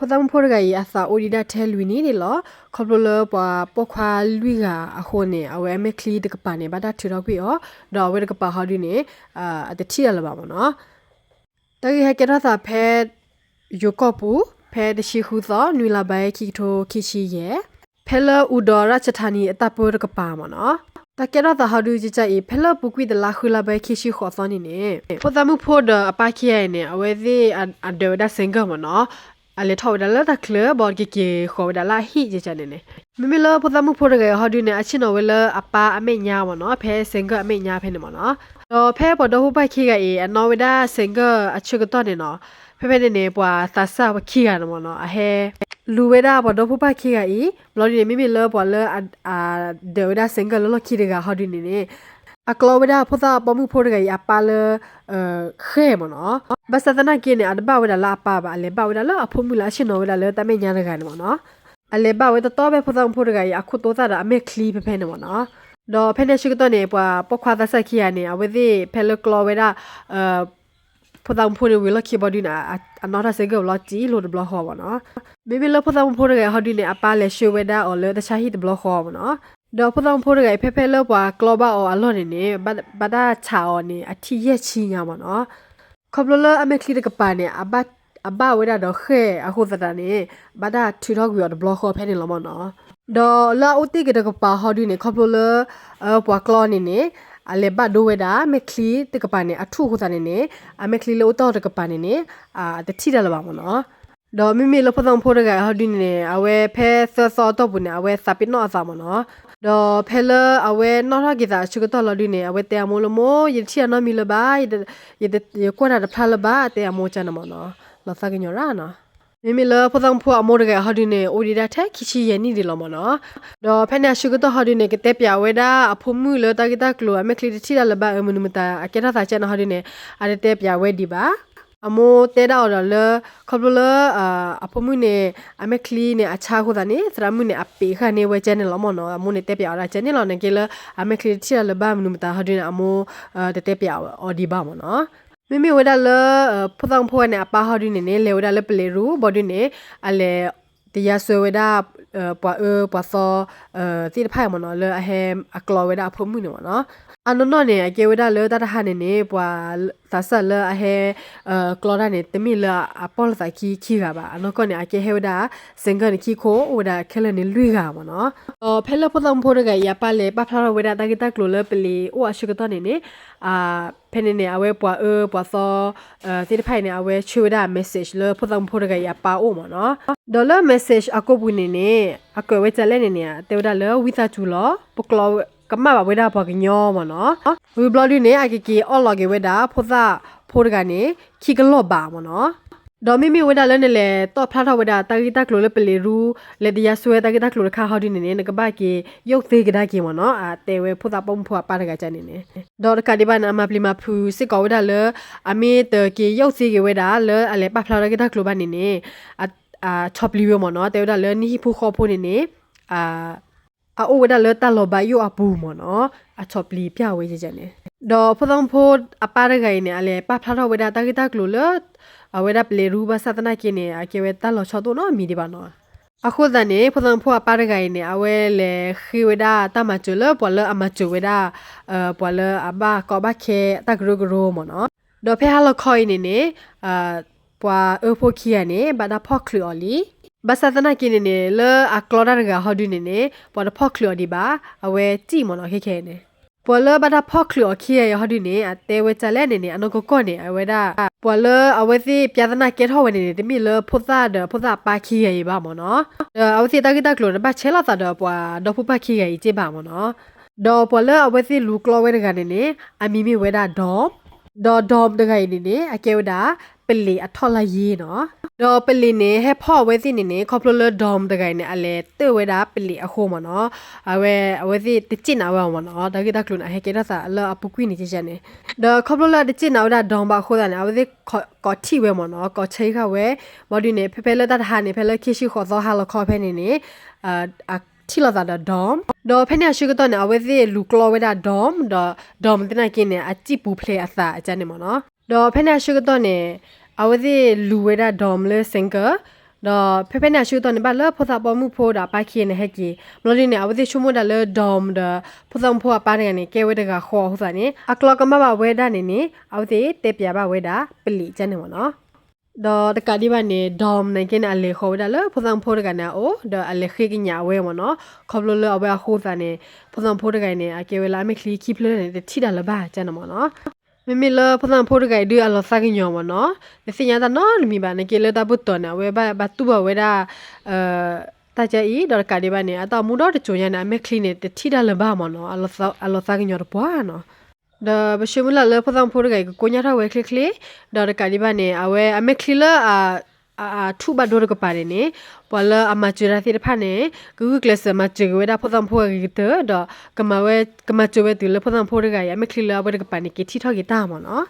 ဖိသၣ်မုၣ်ဖိတဂၤအံၤ အသးအိၣ်ဒံးဒၣ်ထဲလွံၢ်နံၣ်န့ၣ်လီၤ. ခီဖျိလၢပှၤပိာ်ခွါလွံၢ်ဂၤအဃိန့ၣ် အဝဲအမဲာ်ချံတကပၤန့ၣ် ဘၣ်တၢ်ထုးထီၣ်ကွံာ်အီၤ, ဒီးအဝဲတကပၤဟီဒုန့ၣ် အတထံၣ်တၢ်လၢၤဘၣ်မ့ၢ်နီၤ. တၢ်ဂ့ၢ်ဟဲကဲထီၣ်သးဖဲ ယိၤကီၢ်ပူၤ ဖဲတဆံဃုသီ နွံလါဘဲ ခံကထိခံဆံယဲၢ်, ဖဲလၢ အူဒီးရၣ်ချထါနံ အတၢ်ပၢတကပၤမ့ၢ်နီၤ. တၢ်ကဲထီၣ်သးဟီဒုကကၢ်အံၤ ဖဲလၢပူၤကွံာ်တလါဃုလါဘဲ ခံဆံဃိးသီနံၤန့ၣ် ဖိသၣ်မုၣ်ဖိဒီးအပၢ်ခံဂၤအံၤန့ၣ် အဝဲသ့ၣ်အဒၢးဝဲဒၣ် ဆိုင်ကယ် မ့ၢ်နီၤ. အလဲၤထီၣ်ဝဲဒၣ်လၢတၢ်ချၢ ဘၣ်ကက့ၤဃီၤဝဲဒၣ်လၢအဟံၣ်ကကၢ်န့ၣ်န့ၣ်, မ့မ့ၢ်လၢဖိသၣ်မုၣ်ဖိတဂၤအံၤဟီဒုန့ၣ် အဆ့ၣ်နီၤဝဲလၢအပၢ်အမဲာ်ညါမ့ၢ်နီၤ, ဖဲ ဆိုင်ကယ် အမဲာ်ညါဖဲန့ၣ်မ့ၢ်နီၤ. ဒီးဖဲပှၤဒီဖိပၢ်ခံဂၤအံၤ အနီၣ်ဝဲဒၣ် ဆိုင်ကယ် အဆၢကတီၢ်န့ၣ်နီၤ, ဖဲဖဲန့ၣ်န့ၣ် ပှၤသးစၢ်ပှၤခံဂၤန့ၣ်မ့ၢ်နီၤ အဟဲလူၤဝဲဒၣ်ပှၤဒီဖိပၢ်ခံဂၤအံၤ, ဘျီဒုန့ၣ် မ့မ့ၢ်လၢပှၤလၢ အဒၢးဝဲဒၣ် ဆိုင်ကယ် လၢလီၢ်ခံတဂၤဟီဒုန့ၣ်န့ၣ် အကျီဝဲဒၣ်ဖိသၣ်ပိာ်မုၣ်ဖိတဂၤအံၤအပၢ်လၢ ဃဲၢ်မ့ၢ်နီၤ. ဘၣ်ဆၣ်သနာ်က့န့ၣ် အတဘၣ်ဝဲဒၣ်လၢအပၢ်ဘၣ်, အလဲၤဘၣ်ဝဲဒၣ်လၢအဖိမုၣ်လၢအဆ့ၣ်နီၤဝဲဒၣ်လၢတၢ်မဲာ်ညါတဂၤန့ၣ်မ့ၢ်နီၤ. အလဲၤဘၣ်ဝဲတတီဘဲဖိသၣ်မုၣ်ဖိတဂၤအံၤ အခိၣ်တိသၣ်ဒီးအမဲာ်ချံဖဲဖဲန့ၣ်မ့ၢ်နီၤ. ဒီးဖဲန့ၣ်အဆၢကတီၢ်န့ၣ် ပှၤပိာ်ခွါသးစၢ်ခံဂၤန့ၣ် အဝဲသ့ၣ်ဖဲလၢကျီဝဲဒၣ် ဖိသၣ်မုၣ်ဖိန့ၣ်ဝံၤလီၢ်ခံဘီဒုန့ၣ် အနီၣ်ထီၣ် ဆိုင်ကယ် ဘျီတံၢ်လိာ်တဘျီဃီမ့ၢ်နီၤ. မ့မ့ၢ်လၢဖိသၣ်မုၣ်ဖိတဂၤဟီဒုန့ၣ် အပၢ်လဲၤဆှၢဝဲဒၣ်အီၤလၢတၢ်ဆါဟံၣ်တဘျီဃီမ့ၢ်နီၤ. ဒီးဖိသၣ်မုၣ်ဖိတဂၤအံၤ ဖဲဖဲလၢပှၤကျီဘၣ်အီၤအလီၢ်န့ၣ်န့ၣ် ဘၣ်တၢ်ဆးအီၤန့ၣ် အထံၣ်ယဲၢ်ဆံညါမ့ၢ်နီၤ. ခီဖျိလၢအမဲာ်ချံတကပၤန့ၣ် အဘၣ်ဝဲဒၣ်ဒီးဃဲၢ်အဃိသတးန့ၣ် ဘၣ်တၢ်ထုးထီၣ်ကွံာ်အီၤတဘျီဃီဖဲန့ၣ်လီၤမ့ၢ်နီၤ. ဒီးလၢအအိၣ်တ့ၢ်က့ၤတကပၤဟီဒုန့ၣ် ခီဖျိလၢ ပှၤကျီန့ၣ်န့ၣ် အလဲၤဘၣ်ဒိဝဲဒၣ် မဲာ်ချံတကပၤန့ၣ် အထူၣ်အဃိသတးန့ၣ်န့ၣ် အမဲာ်ချံလၢအိၣ်တ့ၢ်တကပၤန့ၣ်န့ၣ် အတထံၣ်တၢ်လၢၤဘၣ်မ့ၢ်နီၤ. ဒီးမ့မ့ၢ်လၢဖိသၣ်မုၣ်ဖိတဂၤဟီဒုန့ၣ်န့ၣ် အဝဲဖဲသၢသီအတီၢ်ပူၤန့ၣ် အဝဲသးပ့ၤနီၣ်အသးမ့ၢ်နီၤ. ဒီးဖဲလၢအဝဲနီၣ်ထီၣ်က့ၤသးအဆၢကတီၢ်လီၤဒုန့ၣ် အဝဲတဲအမိၢ်လၢ မိၢ် ယတထံၣ်အနီတမံၤလၢၤဘၣ်, ယကွၢ်တၢ်တဖျါလၢၤဘၣ် တဲအမိၢ်ကန့ၣ်မ့ၢ်နီၤ. လီၤသးကညီၤရၣ်နီၤ. မ့မ့ၢ်လၢဖိသၣ်မုၣ်ဖိအမိၢ်တဂၤဟီဒုန့ၣ် အိၣ်ဒံးဒၣ်ထဲခံဆံယဲၢ်နံၣ်ဒံးလီၤမ့ၢ်နီၤ. ဒီးဖဲန့ၣ်အဆၢကတီၢ်ဟီဒုန့ၣ် ကတဲပၠးဝဲဒၣ်အဖိမုၣ်လၢတၢ်ဂ့ၢ်တၢ်ကျိၤ အမဲာ်ချံတထံၣ်တၢ်လၢၤဘၣ်အၢ မနုၤမတၤ အကဲထီၣ်သးကန့ၣ်ဟီဒုန့ၣ် အတတဲပၠးဝဲဒံးဘၣ်. အမိၢ်တဲဒၣ်အီၤဒီးလၢ ခီဖျိလၢ အဖိမုၣ်န့ၣ် အမဲာ်ချံန့ၣ် အဆါအဃိသတးန့ၣ် သရၣ်မုၣ်န့ၣ် အပံးဃာ်န့ၢ်ဝဲကန့ၣ်လီၤမ့ၢ်နီၤ. အမိၢ်န့ၣ်တဲပၠးအီၤဒၣ်ကန့ၣ်လီၤ. နာ်က့လၢ အမဲာ်ချံတထံၣ်တၢ်လၢၤဘၣ်မနုၤမတၤဟီဒုန့ၣ် အမိၢ် တတဲပၠးအီၤဒံးဘၣ်မ့ၢ်နီၤ. မ့မ့ၢ်ဝဲဒၣ်လၢ ဖိသၣ်မုၣ်ဖိဝဲန့ၣ် အပၢ်ဟီဒုန့ၣ်န့ၣ် လဲၤဝဲဒၣ်လၢပလံးရူ ဘီဒုန့ၣ် အလဲၤ တယါစွဲဝဲဒၣ် ပှၤအၢပှၤသီ သ့ၣ်တဖၣ်အံၤမ့ၢ်နီၤ လၢအဟဲအကျီဝဲဒၣ်အဖိမုၣ်န့ၣ်မ့ၢ်နီၤ. အနီၢ်နီၢ်န့ၣ် အကဲဝဲဒၣ်လၢတၢ်တဟါန့ၣ်န့ၣ် ပှၤသးစၢ်လၢအဟဲ ကျီတၢ်န့ၣ် တမ့ၢ်လၢအပီၢ်လိာ်သးခံခံဂၤဘၣ်. အနီၢ်ကီၢ်န့ၣ် အကဲဟဲဝဲဒၣ် ဆိုင်ကယ် န့ၣ်ခံခိၣ် အိၣ်ဝဲဒၣ်ခဲလၢာ်န့ၣ်လွံၢ်ဂၤမ့ၢ်နီၤ. ဒီးဖဲလၢဖိသၣ်မုၣ်ဖိတဂၤအံၤ အပၢ်လဲၤပာ်ဖျါထီၣ်ဝဲဒၣ်တၢ်ဂ့ၢ်တၢ်ကျိၤလၢပလံးအိၣ်အဆၢကတီၢ်န့ၣ်န့ၣ် ဖဲန့ၣ်န့ၣ် အဝဲပှၤအၢပှၤသီ သ့ၣ်တဖၣ်အံၤန့ၣ် အဝဲဆှၢဝဲဒၣ် message လၢဖိသၣ်မုၣ်ဖိတဂၤအံၤအပၢ်အိၣ်မ့ၢ်နီၤ. ဒီးလၢ message အကိာ်ပူၤန့ၣ်န့ၣ် အကွဲးဝဲဒ်လဲၣ်န့ၣ်န့ၣ် တဲဝဲဒၣ်လၢ ဝံသးစူၤလီၤ ပကျီကမၣ်ဘၣ်ဝဲဒၣ်ပှၤကညီမ့ၢ်နီၤ. ဝံၤဘျီဒုန့ၣ် အကက့ၤအီၣ်လီၤက့ၤဝဲဒၣ်ဖိသၣ်ဖိတဂၤန့ၣ် ခံကလီၢ်ဘးမ့ၢ်နီၤ. ဒီးမ့မ့ၢ်ဝဲဒၣ်လၢနလဲၤတီၣ်ဖျါထီၣ်ဝဲဒၣ်တၢ်ဂ့ၢ်တၢ်ကျိၤလၢပလံးရူ လဲၤတယါစွဲတၢ်ဂ့ၢ်တၢ်ကျိၤတခါဟီဒုန့ၣ်န့ၣ် နကဘၣ်က့ၤယိၣ်သ့ကဒါက့ၤမ့ၢ်နီၤ. အတဲဝဲဖိသၣ်ပိာ်မုၣ်ဖိအပၢ်တဂၤန့ၣ်န့ၣ် ဒီးတကးဒံးဘၣ်န့ၣ် အမၤပျံၤမၤဖုးစ့ၢ်ကီးဝဲဒၣ်လၢ အမ့ၢ်တက့ၤယိၣ်သ့က့ၤဝဲဒၣ်လၢအလဲၤပာ်ဖျါတၢ်ဂ့ၢ်တၢ်ကျိၤဘၣ်န့ၣ်န့ၣ် အဆီၣ်ပျံၤဝဲမ့ၢ်နီၤ. တဲဝဲဒၣ်လၢနဟံၣ်ဖိဃီဖိန့ၣ်န့ၣ် အအိၣ်ဝဲဒၣ်လၢတၢ်လီၤဘးယိၣ်အပူၤမ့ၢ်နီၤ. အဆီၣ်ပျံၤပျၢ်ဝဲန့ၣ်. ဒီးဖိသၣ်မုၣ်ဖိအပၢ်တဂၤအံၤန့ၣ် အလဲၤပာ်ဖျါထီၣ်ဝဲဒၣ်တၢ်ဂ့ၢ်တၢ်ကျိၤလၢ အဝဲဒၣ်ပလံးရူဘၣ်ဆၣ်သနာ်က့န့ၣ် အကဲဝဲတၢ်လီၤဆီတအိၣ်နီတမံၤဒံးဘၣ်နီၤ. အဃိသတးန့ၣ် ဖိသၣ်မုၣ်ဖိအပၢ်တဂၤအံၤန့ၣ် အဝဲလဲၤဃ့ဝဲဒၣ်တၢ်မၤစၢၤလၢပှၤလၢအမၤစၢၤဝဲဒၣ် ပှၤလၢအဘၣ်ကီဘၣ်ခဲတၢ်ကရၢကရိမ့ၢ်နီၤ. ဒီးဖဲဟါလီၤခီအံၤန့ၣ်န့ၣ် ပှၤအၢဖိခံဂၤန့ၣ် ဘၣ်တၢ်ဖီၣ်ချုးအီၤလံ. ဘၣ်ဆၣ်သနာ်က့န့ၣ်န့ၣ် လၢအကျီတၢ်တဂၤဟီဒုန့ၣ်န့ၣ် ပှၤတဖီၣ်ချုးအီၤဒံးဘၣ်, အဝဲစံၣ်မ့ၢ်နီၤ ခဲခဲအံၤန့ၣ်. ပှၤလၢဘၣ်တၢ်ဖီၣ်ချုးအီၤခံဂၤအံၤဟီဒုန့ၣ် အတဲဝဲဒ်လဲၣ်န့ၣ်န့ၣ် အနီၢ်ကီၢ်ကီၢ်န့ၣ် အဝဲဒၣ် ပှၤလၢအဝဲသ့ၣ်ပျၢ်သနာ်ကဲထီၣ်ဝဲန့ၣ်န့ၣ် တမ့ၢ်လၢဖိသၣ်ဒီးဖိသၣ်အပၢ်ခံဂၤအံၤဘၣ်မ့ၢ်နီၤ. ဒီးအဝဲသ့ၣ်တၢ်ဂ့ၢ်တၢ်ကျိၤန့ၣ် တဘၣ်ဆဲးလိာ်သးဒီးပှၤဒီဖိပၢ်ခံဂၤအံၤက့ဘၣ်မ့ၢ်နီၤ. ဒီးပှၤလၢအဝဲသ့ၣ်လူၤကျီဝဲတဂၤန့ၣ်န့ၣ် အမံၤမ့ၢ်ဝဲဒၣ် Dom, ဒီး Dom တဂၤအံၤန့ၣ်န့ၣ် အကဲဝဲဒၣ် ပလံးအထီၣ်လၢယ့ၢ်နီၤ. ဒီးပလံးန့ၣ် ဟဲဖီၣ်အဝဲသ့ၣ်န့ၣ်န့ၣ် ခီဖျိလၢ Dom တဂၤအံၤန့ၣ် အလဲၤတၢၢ်ဝဲဒၣ်ပလံးအဃိမ့ၢ်နီၤ. အဝဲ အဝဲသ့ၣ်တစ့ၣ်နၤဝဲအီၤမ့ၢ်နီၤ. တၢ်ဂ့ၢ်တၢ်ကျိၤန့ၣ် အဟဲကဲထီၣ်သးလၢအပူၤကွံာ်န့ၣ်ကန့ၣ်. ဒီးခီဖျိလၢအတစ့ၣ်နၤဝဲဒၣ် Dom ဘၣ်အဃိသတးန့ၣ် အဝဲသ့ၣ်ကိးထံၣ်ဝဲမ့ၢ်နီၤ, ကိးဆၢဟံၣ်ဃာ်ဝဲ. ဘၣ်ဒုးန့ၣ် ဖဲဖဲလၢတၢ်တဟါန့ၣ် ဖဲလၢခံဆံဃိးသီဟါလီၤခီဖဲန့ၣ်န့ၣ် အထံၣ်လိာ်သးဒီး Dom. ဒီးဖဲန့ၣ်အဆၢကတီၢ်န့ၣ် အဝဲသ့ၣ်လူၤကျီဝဲဒၣ် Dom ဒီး Dom သနာ်က့န့ၣ် အစံၣ်ပူၤဖျဲးအသးအကန့ၣ်မ့ၢ်နီၤ. ဒီးဖဲန့ၣ်အဆၢကတီၢ်န့ၣ် အဝဲသ့ၣ်လူၤဝဲဒၣ် Dom လၢ ဆိုင်ကယ် ဒီးဖဲဖဲန့ၣ်အဆၢကတီၢ်န့ၣ် ဘၣ်လၢဖိသၣ်ပိာ်မုၣ်ဖိဒီးအပၢ်ခံဂၤန့ၣ်ဟဲက့ၤ, ဘျီဒ်န့ၣ် အဝဲသ့ၣ်ဆိကမိၣ်ဒၣ်လၢ Dom ဒီးဖိသၣ်ပိာ်မုၣ်ဖိအပၢ်တဂၤန့ၣ် ကဲဝဲတဂၤဃီအဃိသတးန့ၣ် အကျိကမၣ်ဘၣ်ဝဲဒၣ်န့ၣ်န့ၣ် အဝဲသ့ၣ်တဲပျးဘၣ်ဝဲဒၣ်ပလံးကန့ၣ်မ့ၢ်နီၤ. ဒီးတကးဒံးဘၣ်န့ၣ် Dom န့ၣ်က့န့ၣ် အလဲၤဃီၤဝဲဒၣ်လၢဖိသၣ်ပိာ်မုၣ်ဖိတဂၤန့ၣ်အအိၣ် ဒီးအလဲၤဃ့ကညးအဝဲမ့ၢ်နီၤ. ခီဖျိလၢအဝဲအဃိသတးန့ၣ် ဖိသၣ်ပိာ်မုၣ်ဖိတဂၤအံၤန့ၣ် အကဲဝဲလၢအမဲာ်ချံခံဖျၢၣ်န့ၣ် တထံၣ်တၢ်လၢၤဘၣ်ကန့ၣ်မ့ၢ်နီၤ. မ့မ့ၢ်လၢဖိသၣ်ပိာ်မုၣ်ဖိတဂၤအံၤဒုးအလီၤသးကညီၤမ့ၢ်နီၤ, တသ့ၣ်ညါတၢ်နီတမံၤဘၣ်, နာ်က့လၢတၢ်ပူၣ်တီၤန့ၣ် အဝဲဘၣ်တူၢ်ဘၣ်ဝဲဒၣ် တၢ်ကဲအံၤ ဒီးတကးဒံးဘၣ်န့ၣ် အတၢ်အိၣ်မူဒီတစိၤညါန့ၣ် အမဲာ်ချံန့ၣ် တထံၣ်တၢ်လၢၤဘၣ်မ့ၢ်နီၤ, အလီၤသးကညီၤတပှၢ်နီၤ. ဒီးပဆၢမုၢ်လၢ်လၢဖိသၣ်ပိာ်မုၣ်ဖိတဂၤအံၤ ကကိညၢ်ထီၣ်ဝဲချ့ချ့, ဒီးတကးဒံးဘၣ်န့ၣ် အဝဲအမဲာ်ချံလၢ အထူၣ်ဘၣ်ဒိတကပၤန့ၣ်န့ၣ် ပှၤလၢအမၤစၢၤတၢ်သ့ၣ်တဖၣ်န့ၣ် ကဂုာ်ကျဲးစၢးမၤစၢၤက့ၤဝဲဒၣ်ဖိသၣ်ပိာ်မုၣ်ဖိအဂ့ၤကတၢၢ် ဒီးကမၤဝဲ ကမၤစၢၤဝဲတုၤလၢဖိသၣ်ပိာ်မုၣ်ဖိတဂၤအံၤ အမဲာ်ချံလၢအဝဲတကပၤန့ၣ် က့ၤထံၣ်ထီၣ်က့ၤတၢ်မ့ၢ်နီၤ.